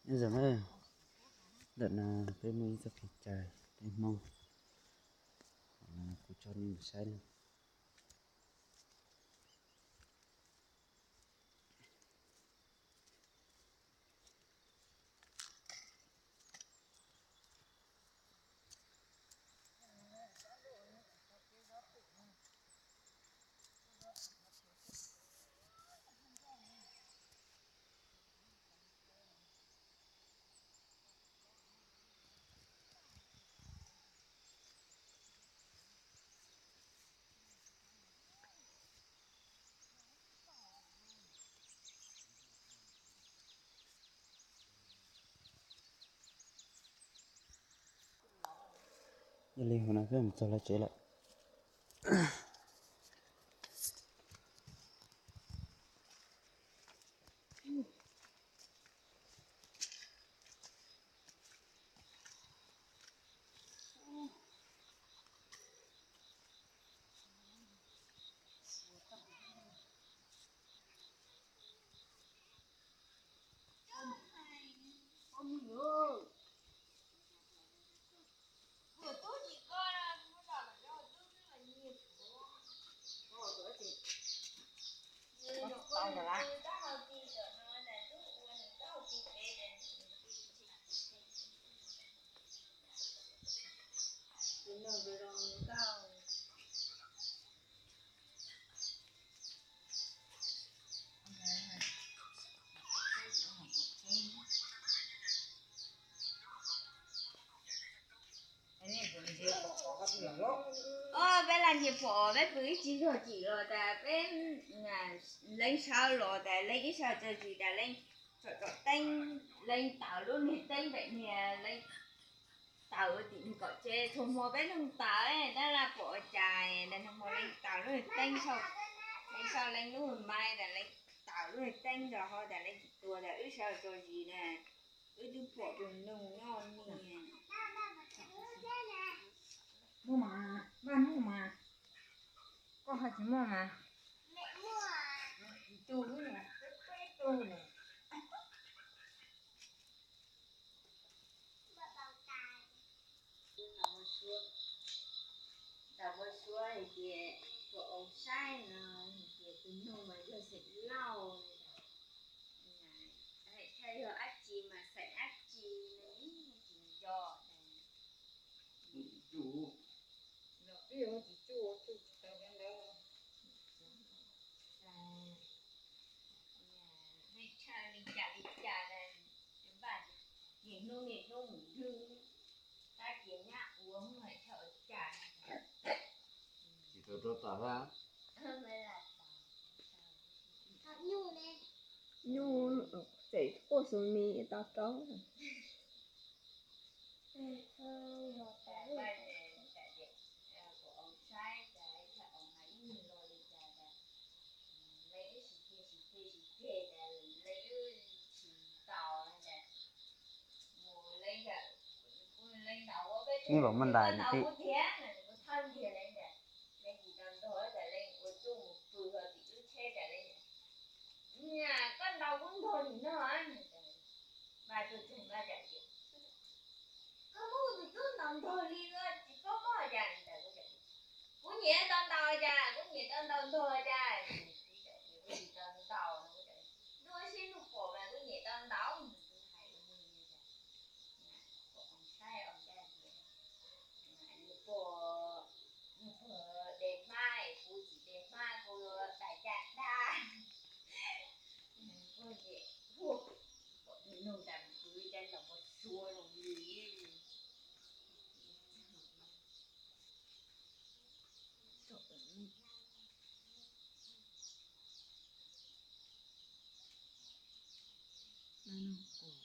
Nyob zoo, ntawm no peb muaj ib txoj kev cai peb Hmoob, kuv tso nej mus saib na. Yog li hauv no peb mus txog lawv tsev lawm. Peb lam nyiam pom peb pw ib tsis zog cim los tas peb, leej sau los tas leej ib sau tso zis tas leej tsom tsom teeb, leej taws lub niag teeb pem niag leej taws tim niag kom tsev. Txhua hmo peb nug taws, tab lam pom ua cas nag hmo leej taws lub niag teeb, leej sau leej lub maib tas leej taws lub niag teeb nrog ho tas leej tsis tua tas wb sawv tso zis na. Wb twb pom tus nug nyob niag. Muaj mas, Vaj muaj mas. Koj ho tsis muaj mas. Tus wb niag peb tug ne. Tau muaj suab hais tias puas oo saib no, hais tias tus nug mas yog xeem Lauj, hais tshaj yog dab tsi mas xeem dab tsi no tsis nco. Tsis tsuj, tsis tsuj, tsuj tsis tau ntawd. Hais tshaj li cas li cas, vaj ces hnub niaj hnub mus dwb, tab cia nyab ua hais tshaj ua cas. Tsis tau rau tom hab. Nyuj tseem quaj xus mis tau rau. Neb puas muaj ntais ne tij? Koj ntaus kuv ntog nim no, Vaj tuaj txog Vaj tias, koj muab kuv tus tub ntaus ntog li tsis paub mob cas. Kuv nyiam tau ntaus cas, kuv nyiam tau ntaus ntog cas. Kuv tsis tau ntaus, ntuj sib ntuj pom mas kuv nyiam tau ntaus, kuv hais ua nws li cas. Saib os, yog puag de hmab, kuv tsis de hmab, kuv yuav dai caj dab. Kuv ces, pom tus nug tas kuv cas los ua suav zoo li. Tus tub tse nyem xeeb.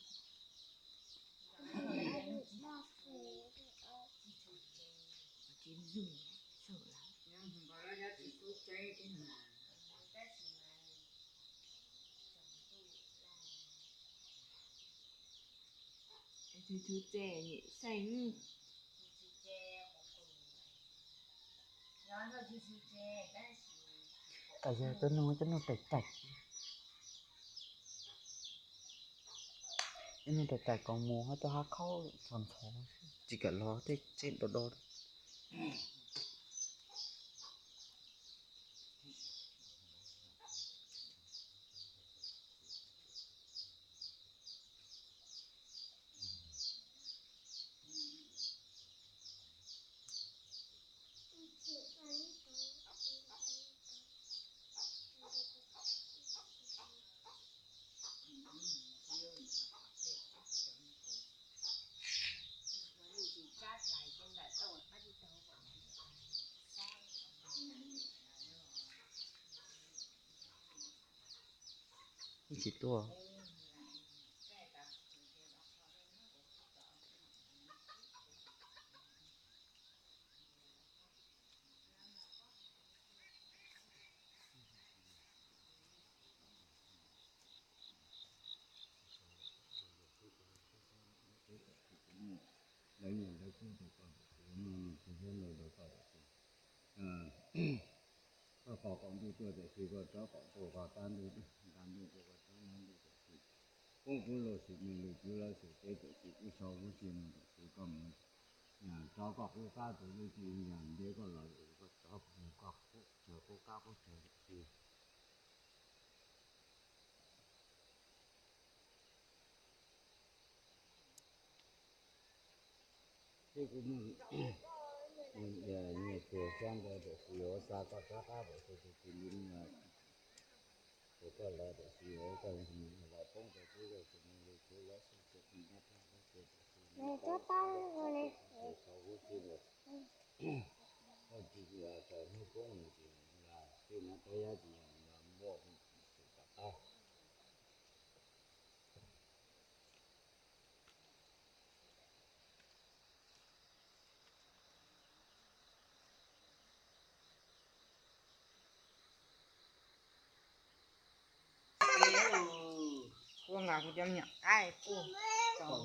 Tam yog tuaj nug coj nug tais tais. Nyob tais tais koom mus ho tuaj hab khaub ntxhov ntxhov, tsis kam los tej tsev do do. Wb tsis tuaj. Lawv nyiam lawv kuj tau koj tus txiv, muaj nyiam tus thiab lawv tau koj tus txiv. Koj qos qaum ntuj tuaj tiam sis koj rov qaum ntuj, qos qab ntuj, qab ntuj tuaj koj rov qab ntuj tiam sis, poob kuv luag sim neej lug, cwv lawv sim teb tiam sis, kuv sau huv si mus tiam sis koj mus, rov koj qub qab tus lub ci yog ntiab koj los koj rov mus koj qub qab qub chaw tiam sis. Twb kuv muaj nyias tug xyab ntawd tiam sis yuav xa koj rov qab tiam sis tus txiv li no, tus koj lawv tiam sis yuav koj los poob rau twb yog tus me li twb lawv xwb tus me dab rab dab tsi tiam sis, koj tsis yog raws hnub poob mus tsis yog twb nab tab yab tsis yog npua tus rov qab. Kuv nqa kuv cov me nyuam qaib kuj tau.